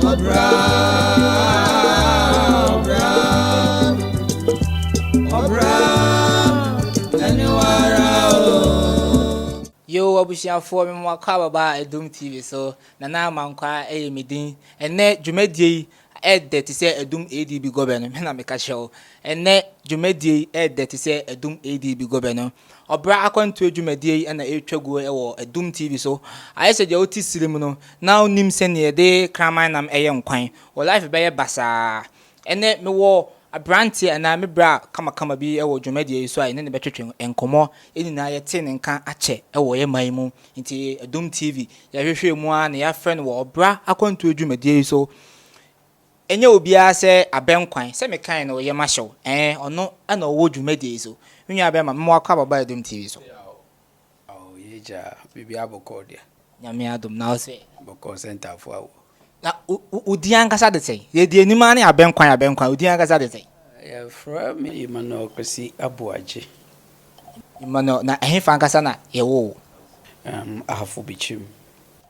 Ɔbra, ɔbra, ɔbra, ɛne wara o. Yo, abusuafoɔ, me mo akɔ ababa Adum TV so. Nana Amankwa ɛyɛ me din. Ɛnɛ dwumadie yi ɛɛdɛ te sɛ Adum ADB gɔbɛ no. Me na meka kyerɛ wo. Ɛnɛ dwumadie yi ɛɛdɛ te sɛ Adum ADB gɔbɛ no. Ɔbra akwantuo dwumadie yi ɛna ɛretwa guo ɛwɔ Adum TV so. Ayɛ sɛ deɛ wote siri mu no na wonim sɛneɛ yɛde kraman nam ɛyɛ nkwan. Wɔ life bɛyɛ basaa. Ɛnɛ mewɔ aberanteɛ anaa me bra kamakama bi ɛwɔ dwumadie yi so a yɛne ne bɛtwetwe nkɔmmɔ. Yɛn nyinaa yɛte ne nka akyɛ ɛwɔ yɛn man yi mu. Nti Adum TV yɛhwehwɛ mu a na yɛafrɛ no wɔ ɔbra akwantuo dwumadie yi so. Ɛnyɛ obiara sɛ Abɛnkwan sɛ mekan no ɔyɛ mahyɛw ɛn ɔno ɛna ɔwɔ dwumadie yi so. Me nua bɛrima, mema wakɔ ababa Adum TV so. Oh, yɛgya biribi abɔkɔ deɛ. Nyame adom, na wo sɛ? Bɔkɔ sɛ ntafo awo. Na wo din ankasa de sɛn? Yɛdi anim ara ne Abɛnkwan, Abɛnkwan. Wo din ankasa de sɛn? Yɛfrɛ me Emmanuel Kwesi Aboagye. Emmanuel, na ɛhefa ankasa na yɛwɔ wo? Ahafo Bikyim.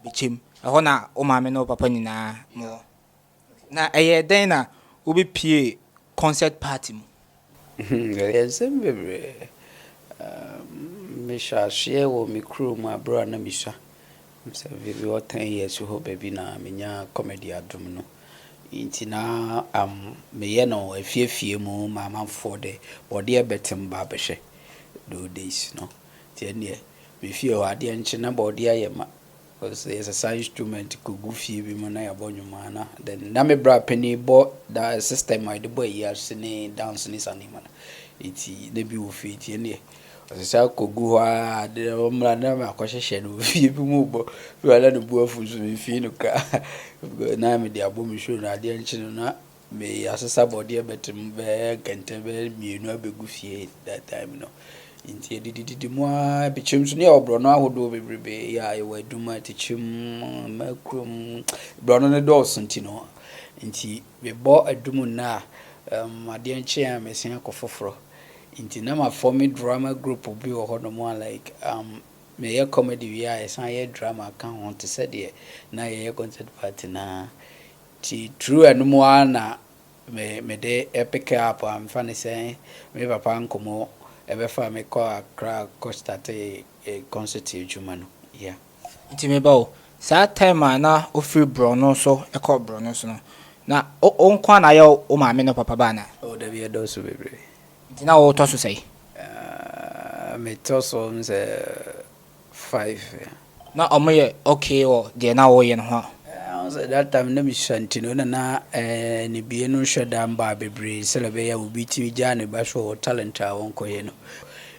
Bikyim. Ɛhɔ na wo maame ne wo papa nyinaa mowɔ. Na ɛyɛ dɛn na wobɛpie concert party mu? Ɛyɛ nsɛm bebree. Mehyɛ aseɛ wɔ me kurom aberɛ a na mesua. Sɛ biribi wɔ 10 years hɔ baabi na menya comedy adom no. Nti na meyɛ no afiefie mu ma amanfoɔ de bɔdeɛ bɛtem ba abɛhwɛ those days no. Nti ɛnneɛ mefie hɔ adeɛ nkye na bɔdeɛ ayɛ ma. Yɛsesa instrument kɔgu fie bi mu na yɛabɔ nnwom ana. Then na me bra panin bɔ da system a yɛde bɔ ayi ase ne dance ne saa nneɛma no. Nti na bi wɔ fie, nti ɛnneɛ ɔsesa kɔgu hɔ a de ɔmmra na makɔhyehyɛ no wɔ fie bi mu bɔ. Bi wɔ na ne bo afu so memfii no koraa. Na mede abɔ me show no, adeɛ nkye no na me asesa bɔdeɛ bɛtem bɛyɛ nkɛntɛn bɛyɛ mmienu abɛgu fie that time no. Nti yɛdidididi mu ara. Bikyem nso ne yɛwɔ borɔno ahodoɔ bebrebe a yɛwɔ Adum, Atikyem, Makurom. Borɔno no dɔɔso nti no, nti mebɔ Adum nna a, adeɛ nkye a mesan akɔ foforɔ. Nti na ma form drama group bi wɔ hɔnom a like meyɛ comedy wie a, yɛsan yɛ drama ka ho te sɛ deɛ na yɛyɛ concert party naa. Nti through ɛno mu ara na me mede pick up a mfa ne sɛ me papa nkɔmmɔ ɛbɛfa me kɔ Accra kɔ start concert adwuma no. Yeah. Nti meba o, saa time a na wofiri borɔno so ɛkɔ borɔno so no, na wo nko a na ayɛ wo maame ne wo papa ba anaa? Oh, dabi, ɛdɔɔso bebree. Nti na wotɔ so sɛn? Metɔ so sɛ five. Yeah. Na ɔmo yɛ okay wɔ deɛ na wɔyɛ no ho a? Sɛ that time na mesua nti no na ne bie no nhwɛ da mbaa bebree sɛdeɛ ɛbɛyɛ a obi tumi gyaa ne ba so wɔ talent a wɔnkɔyɛ no.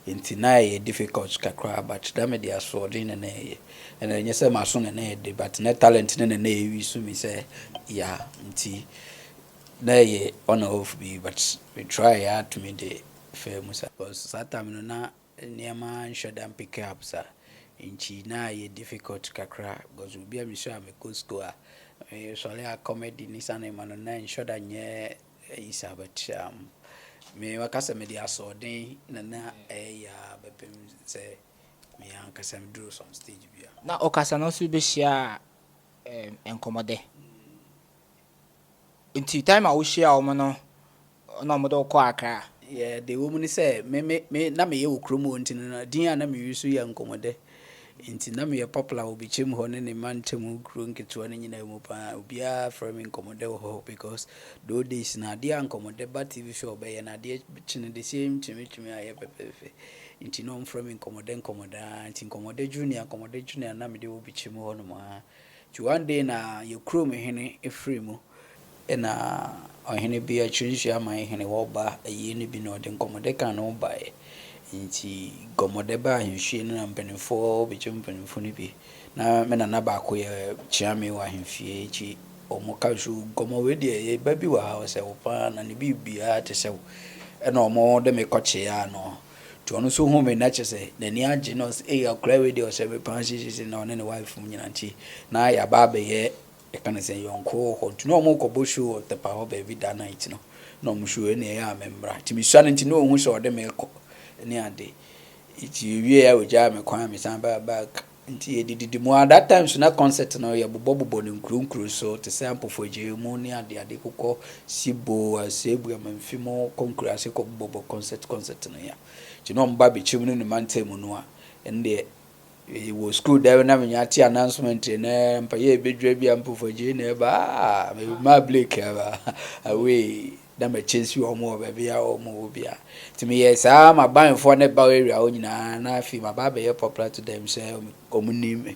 Nti na ɛyɛ difficult kakra, but na mede asoɔden na na ɛyɛ. Ɛna ɛnyɛ sɛ maso na na ɛyɛ de, but na talent no na na ɛwi so mi sɛ yeah, nti na ɛyɛ on and off bi, but me try atumi de fɛ mu sa. Because saa time no na nneɛma nhwɛ da pick up saa. Nti na ɛyɛ difficult kakra because obi a mesua a mekɔ school a mesɔre a comedy ne saa nneɛma no na nhyɛ da nyɛ ɛyi saa, but me waka sɛ mede asoɔden na ɛyɛ a bɛpem sɛ me ankasa meduru some stage bi a. Na ɔkasa no nso bɛhyia Nkɔmmɔdɛ. Nti time a wohyia wɔn no na wɔde wo kɔ Accra? Yeah, deɛ ɛwɔ mu ne sɛ me na meyɛ wɔ kurom hɔ, nti no din a na meyi so yɛ Nkɔmmɔdɛ. Nti na meyɛ popular wɔ Bikyem hɔ ne ne mantam kuro nketewa no nyinaa mu paa. Obiara frɛ me Nkɔmmɔdɛ wɔ hɔ because those days na adeɛ a Nkɔmmɔdɛ ba TV show ɔbɛyɛ no, adeɛ kye no the same tumi ayɛ pɛpɛɛpɛ. Nti na ɔmfrɛ me Nkɔmmɔdɛ, Nkɔmmɔdɛ ara. Nti Nkɔmmɔdɛ Junior, Nkɔmmɔdɛ Junior na mede wɔ Bikyem hɔ nom ara. Nti one day na yɛ kurom hene ɛfiri mu, ɛna ɔhene bi akyiri nhyia aman hene wɔba ayie no bi na ɔde Nkɔmmɔdɛ ka ne ho baeɛ. Nti Nkɔmmɔdɛ baa ahemfie no na mpanimfoɔ bɛkyɛm mpanimfoɔ no bi na me nana baako yɛ kyeame wɔ ahemfie, nti ɔmo ka so nkɔmmɔ wei deɛ, yɛba bi wɔ ha ɔsɛ wo paa na ne biribiara te sɛ wo, ɛna ɔmo de me kɔkyeaa no. Nti ɔno nso hu me na kyerɛ sɛ n'ani agye na ɔsɛ, "Ei, akwaraa wei deɛ ɔsɛ me paa," sisi na ɔne ne wife mu nyinaa. Nti na yɛaba abɛyɛ yɛka no sɛ yɔnko wɔ hɔ. Nti na ɔmo kɔbɔ show wɔ Tepa hɔ baabi da night no na ɔmo show ɛna ɛyɛ a memmra. Nti mesua no, nti na ɔhu sɛ ɔde me kɔ ne ade. Nti ewie a ogyaa me kwan a mesan baa back. Nti yɛdididi mu a, that time so na concert no yɛbobɔbobɔ no nkuro nkuro so te sɛ Ampofo Agyei mu ne adeade, kokɔ Sibo, Asebu, Amanfi mu, kɔ nkuraase kɔbobɔbɔ concert no ya. Nti na ɔmo ba Bɛkyɛm no ne mantam mu no a, ɛno deɛ wɔ school dɛm na menya te announcement na mpayɛ ɛbɛdwa bi a Ampofo Agyei na ɛba a mema Blake aba away na makyɛ si wɔn wɔ baabi a wɔn wɔ bia. Nti meyɛ saa ma banfoɔ ne ba area hɔ nyinaa, na afei maba abɛyɛ popular to them sɛ wɔn nim me.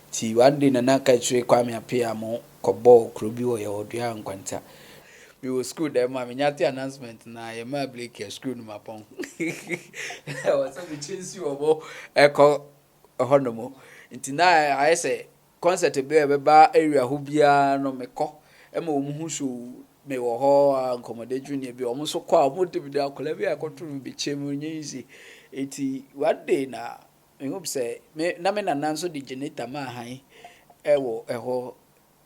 Nti one day Nana ka kyerɛ Kwame Appiah mo kɔbɔɔ kuro bi wɔ yɛwɔ Dua Nkwanta. Mewɔ school dɛm a menya te announcement na yɛmaa Blake yɛ school no mapɔn, ɛwɔ sɛ mekyɛ si wɔn ɛkɔ ɛhɔ nom. Nti na ayɛ sɛ concert bi a ɛbɛba area hɔ biara no, mekɔ ɛma wɔn ho so mewɔ hɔ a nkɔmmɔde junior bi, wɔn nso kɔ a wɔn de bi de akwadaa bi a ɛkɔto no bi kyɛn mu nye easy. Eti one day na mehu sɛ me na me nana nso de generator maa han ɛwɔ ɛhɔ.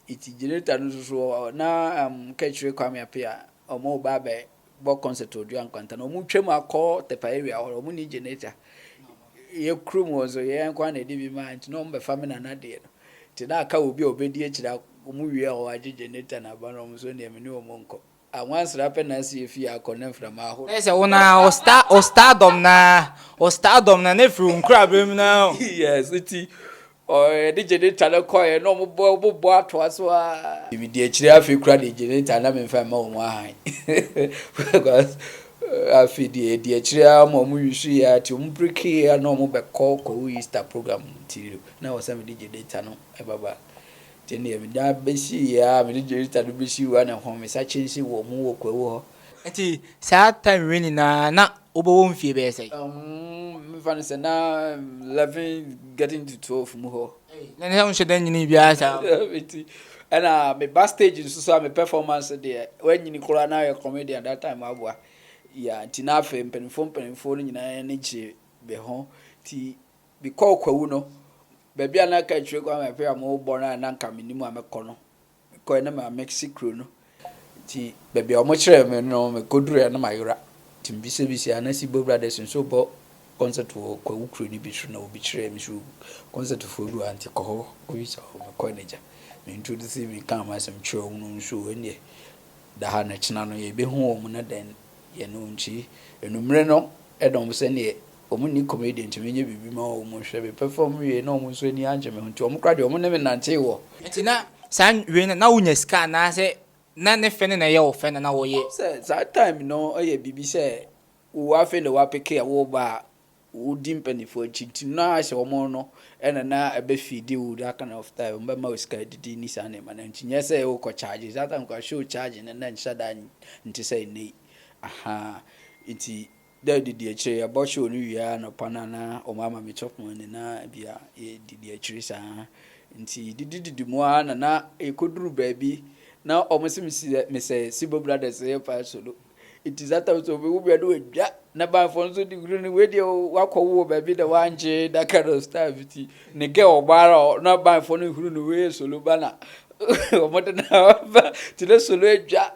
Eti generator no nso so na kɛkyerɛ Kwame Appiah wɔn ba abɛ bɔ concert wɔ Dua Nkwanta na wɔn twam akɔ Tepa area hɔ, wɔn ni generator. Yɛ kurom hɔ nso yɛn kwan na ɛde bi maa, nti na wɔn bɛfa me nana deɛ no. Nti na aka obi a ɔbɛdi akyire, wɔn wie a wɔagye generator na aba na wɔn nso deɛ me ne wɔn nkɔ. Anwansra pɛ na asi efi akɔ ne mframa ahodoɔ. Ɛyɛ sɛ wo na o star, o stardom na o stardom na ne firi wo nkurabere mu na o. Yes, nti yɛde generator no kɔɛ na ɔmo bɔ, ɔmo bɔ atoa so a. Medi akyire afei kura de generator na memfa mma wɔn ahan because afei deɛ yɛdi akyire a ma ɔmo yusu yɛ, nti ɔmo break yɛ na ɔmo bɛkɔ kɔwu Easter program, nti na wɔ sɛ mede generator no ɛbaba. Nti neɛ meda bɛsi yɛ a mede generator no bɛsi hɔ na ho mesa kyɛnse wɔ mu wɔ Kwawu hɔ. Nti saa time wei nyinaa na wobɛwɔ mfie bɛyɛ sɛ? Mefa no sɛ na 11 getting to 12 mu hɔ. Na ne sɛ wonhyɛ da nyini biara saa. Nti ɛna meba stage nso so a, me performance deɛ wanyini koraa na yɛ comedian that time aboa ya. Nti na afei mpanimfoɔ no nyinaa ani gye me ho. Nti mekɔɔ Kwawu no, baabi a na ka akyire kwan mɛpɛ a mobɔ no a na nka menim a mɛkɔ no, mekɔɛ na ma mɛsi kuro no. Nti baabi a wɔkyerɛɛ me no, mekɔduruɛ na mayera. Nti mebisabisa na Sibo Brothers nso bɔ concert wɔ Kwawu kuro no bi so, na obi kyerɛɛ me so concert foɔ bi wɔ ha, nti kɔ hɔ kɔbisa hɔ. Mekɔɛ no agya me introduce me kaa m'asɛm kyerɛ wɔn no nso, ɛnneɛ da ha na kyena no yɛbɛhu wɔn na then yɛne wɔn. Nti enumere no ɛna wɔn sɛ neɛ wɔn ni comedian, nti menyɛ biribi ma wɔn hwɛ me perform wie na wɔn nso ani agye me ho. Nti wɔn koraa deɛ wɔn ne me nante wɔ. Nti na saa wei no na wonya sika anaasɛ na ne fɛ no na ɛyɛ wo fɛ na wɔyɛ? Sɛ saa time no ɛyɛ biribi sɛ wo afei na wapeke a wɔba a wodi mpanimfoɔ akyi, nti na ahyɛ wɔn no ɛna na ɛbɛfidi wo that kind of time, wɔn bɛma wo sika didi ni saa nneɛma no. Nti nyɛ sɛ wokɔ charge saa time kɔ show charge no na nhyɛ da nti sɛ ɛnɛ yi aha. Nti dɛ didi akyire yɛbɔ show no wie a, anɔpa no na wɔn ama me chop money na bia yɛdidi akyire saa. Nti didi didi mu ara na yɛkɔduru baabi na wɔn sɛ mesi mesɛ Sibo Brothers yɛ pa solo. Nti saa time so obi bia no wadwa na banfoɔ nso de wuro no wei deɛ wakɔ wo wɔ baabi na wangye that kind of stuff. Nti ne girl ɔbaa ara na banfoɔ no huru no wei solo ba na wɔn de na ba nti na solo adwa.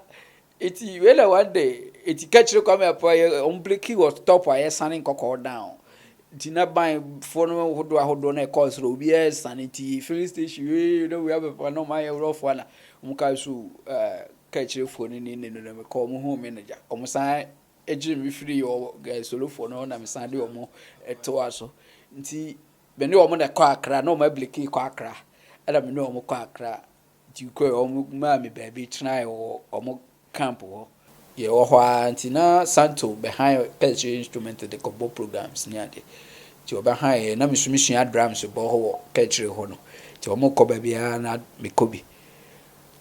Nti wei na one day nti ka kyerɛ Kwame Appiah yɛ wɔn break wɔ top a yɛsane nkɔkɔɔ down. Nti na banfoɔ no ahodoɔ ahodoɔ na ɛkɔɔ soro, obiara sane. Nti filling station wei na wei abɛfa na wɔn ayɛ rɔfoɔ ana wɔn kaa so ka akyerɛfoɔ no ne no na mekɔ wɔn hu me no gya wɔn san gye me firi wɔ solofoɔ no na mesan de wɔn toa so. Nti me ne wɔn na kɔ Akra na wɔn a break kɔ Akra, ɛna me ne wɔn kɔ Akra. Nti kɔ wɔn maa me baabi tenaeɛ wɔ wɔn camp hɔ. Yɛwɔ hɔ ara nti na Santo bɛhan kɛkyerɛ instrument de kɔbɔ programs ne ade. Nti ɔbɛhan yɛ na me nso mesua drums bɔ hɔ wɔ kɛkyerɛ hɔ no. Nti wɔn kɔ baabiara na mekɔ bi.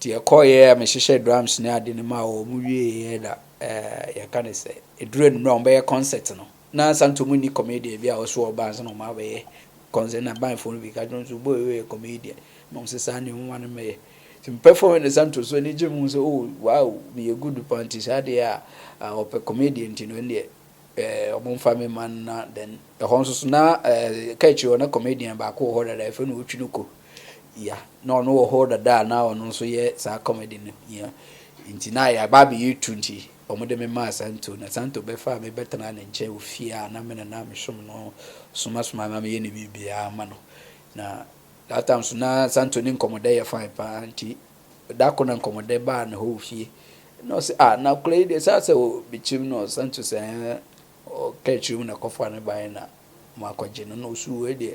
Nti ɛkɔɔyɛ a mehyehyɛ drums ne ade no ma wɔn wieeɛ na yɛka ne sɛ ɛduru anwummerɛ a wɔbɛyɛ concert no, na Santo mu ni comedian bi a ɔso ɔba ansa na wɔn abɛyɛ concert, na banfoɔ no bi ka kyerɛ nso boy wei yɛ comedian na wɔn sɛ saa ne wɔn no mɛyɛ. Nti me perform ne Santo so ani gye mu sɛ, oh wow, meyɛ good pa. Nti saa deɛ a ɔpɛ comedian nti no ɛndeɛ ɔmo mfa me ma no. Na then ɛhɔ nso so na ka akyire hɔ na comedian baako wɔ hɔ dada, yɛfrɛ no Otwi no ko ya, na ɔno wɔ hɔ dada a na ɔno nso yɛ saa comedy no ya. Nti na yɛaba abɛyɛ tu, nti ɔmo de me maa Santo na Santo bɛfa me bɛtena ne nkyɛn wɔ fie a na me na mesom no, somasoma ma meyɛ ne biribiara ma no. Na that time so na Santo ne nkɔmmɔdɛ yɛ fine paa, nti da ko na nkɔmmɔdɛ baa ne hɔ wɔ fie na ɔsɛ, "Ah, na akora yi deɛ saa sɛ Bɛkyɛm no." Santo sɛ ɔka akyire mu na kɔfa ne ban na mo akɔgye no, na ɔsu wei deɛ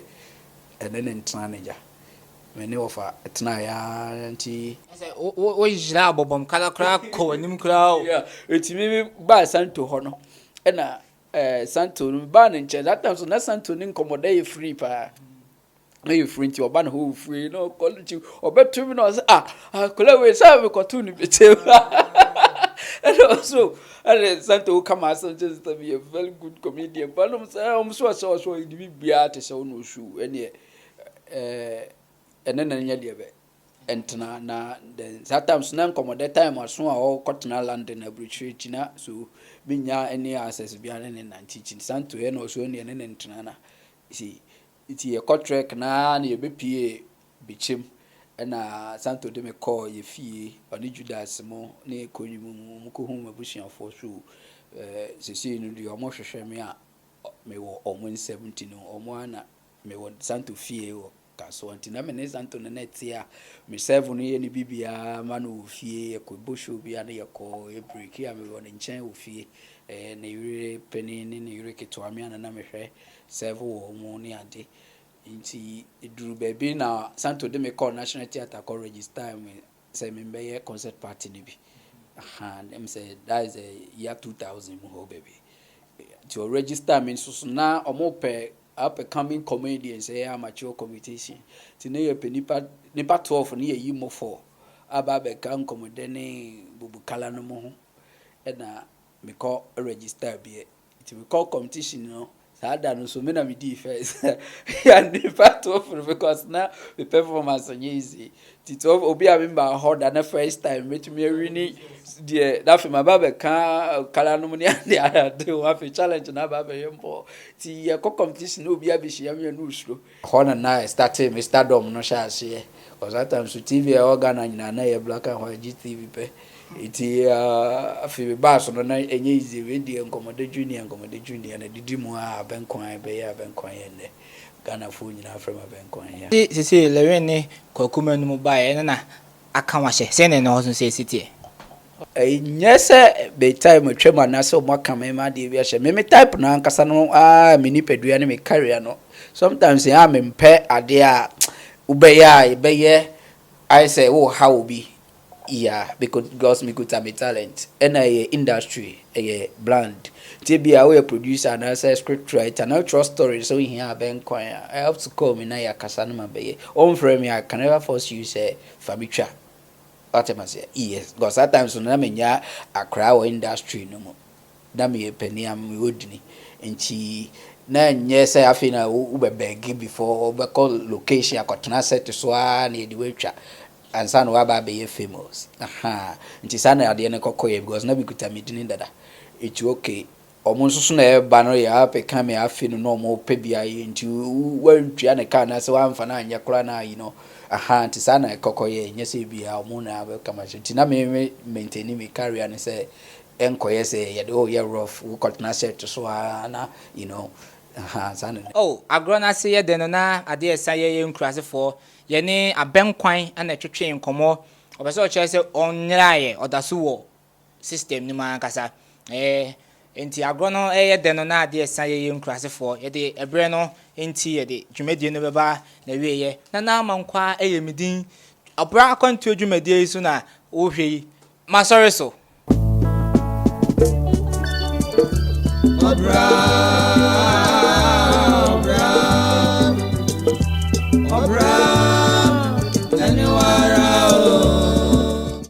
ɛne ne ntena ne gya me ne wɔfa tena ya nti. Sɛ woyera abɔbɔm kala koraa kɔ w'anim koraa o. Yeah, eti mi baa Santo hɔ no, ɛna Santo no baa ne nkyɛn that time so na Santo ne nkɔmmɔdɛ yɛ free paa, na yɛ free, nti ɔba ne hɔ wɔ free na ɔkɔ no nti ɔbɛto mi na ɔsɛ, "Ah, akwadaa wei sɛ mekɔto no Bɛkyɛm." Ɛna ɔso ɛna Santo kama asɛm kyerɛ sɛ meyɛ very good comedian pa nom sɛ ɔmo so ɔsɛ ɔde bi biara te sɛ ɔno osu ɛneɛ ɛne na nyɛ deɛ bɛ ɛntena. Na then saa time so na nkɔmmɔdɛ time aso a ɔkɔtena London aburokyire akyi na so menya any access biara ne ne nante akyi. Santo yɛ na ɔso ɛne ne ntena na si nti yɛkɔ trek na yɛbɛpie Bɛkyɛm, ɛna Santo de me kɔɔ yɛ fie, ɔne Judas mo ne Kɔnyi mu mu kɔhu m'abusuafoɔ so. Seesei no deɛ ɔmo hwehwɛ me a, mewɔ ɔmo nsɛm, nti no ɔmo ana mewɔ Santo fie wɔ Kasoa, nti na me ne Santo no na ɛte a me serve no yɛ ne biribiara ma no wɔ fie. Yɛkɔbɔ show bi a na yɛkɔ yɛ break a, mewɔ ne nkyɛn wɔ fie. Ne yere panin ne ne yere ketewa me ana na mehwɛ serve wɔ mu ne ade. Nti ɛduru baabi na Santo de me kɔɔ National Theatre kɔ register me sɛ membɛyɛ concert party no bi. Aha, ɛm sɛ that is the year 2000 mu hɔ baabi. Nti ɔregister me nso so na ɔmo pɛ up and coming comedians, ɛyɛ amateur competition, nti ne yɛpɛ nipa 12 ne yɛyi mo four aba abɛka nkɔmmɔdɛ ne bubukala no mu ho, ɛna mekɔ register bi. Nti mekɔ competition no, saa da no so me na medii first yɛ nipa 12 no, because na me performance nyɛ easy. Nti 12 obi a memba hɔ da na first time mɛtumi awini deɛ, na afei maba bɛka kala no mu ne ade ade ho, afei challenge na aba abɛyɛ mbɔ. Nti yɛkɔ competition na obi abɛhyia me a, na osuro hɔ na start me stardom no hyɛ aseɛ, because that time so TV a ɛwɔ Ghana nyinaa na yɛ black and white GTV pɛ. Nti afei mebaa so no na ɛnyɛ easy. Wei deɛ Nkɔmmɔdɛ Junior, Nkɔmmɔdɛ Junior na didi mu a, Abɛnkwan bɛyɛ Abɛnkwan yɛ nnɛ Ghanafoɔ nyinaa frɛ me Abɛnkwan yɛ. Sisi Lilwin ne Kwaku Manu mu baeɛ ɛno na aka wahyɛ sɛn na ɛno hɔ so sɛ ɛsi teɛ? Ɛnyɛ sɛ me time atwam anaasɛ ɔmo aka me ma adeɛ bi ahyɛ me type no ankasa no. Aa, me nipadua ne me career no, sometimes ɛyɛ a mempɛ adeɛ a wobɛyɛ a ɛbɛyɛ ayɛ sɛ woha obi. Yeah, because mekuta me talent, ɛna ɛyɛ industry, ɛyɛ brand, nti ebi a woyɛ producer anaasɛ script writer na wotwerɛ story sɛ wohia Abɛnkwan a, I have to call me na yɛakasa no ma bɛyɛ. Ɔmfrɛ me, I can never force you sɛ fa me twa. Wate ma sɛ yes, because that time so na menya akora wɔ industry no mu na meyɛ panin a mewɔ dini, nti na nyɛ sɛ afei na wobɛbɛgi before wobɛkɔ location akɔtena set so a na yɛde woatwa ansa na waba abɛyɛ famous. Aha, nti saa na adeɛ no kɔkɔyɛ, because na mekuta me dini dada. Ɛti okay, ɔmo nso so na ɛba no yɛ apɛka me afe no na ɔmo pɛ bi ayɛ, nti wantua ne kaa anaasɛ wamfa no anyɛ koraa na ayi no. Aha, nti saa na ɛkɔkɔyɛ, nyɛ sɛ bia ɔmo na abɛka ma hyɛ. Nti na me maintain me career ne sɛ ɛnkɔyɛ sɛ yɛde ɔyɛ rough wokɔtena set so a na aha, saa na. Oh, agorɔ no ase yɛ dɛ no na adeɛ ɛsa yɛyɛ nkurasefoɔ yɛne Abɛnkwan ana ɛtwetwe nkɔmmɔ. Ɔpɛ sɛ ɔkyerɛ sɛ ɔnyeraeɛ, ɔda so wɔ system no mu ankasa. Nti agorɔ no ɛyɛ dɛ no na adeɛ ɛsa yɛyɛ nkurasefoɔ yɛde ɛberɛ no, nti yɛde dwumadie no bɛba na wieɛ. Nana Amankwa ɛyɛ me din. Ɔbra akwantuo dwumadie yi so na wohwɛ yi, masɔre so. Ọbra, ọbra, ọbra.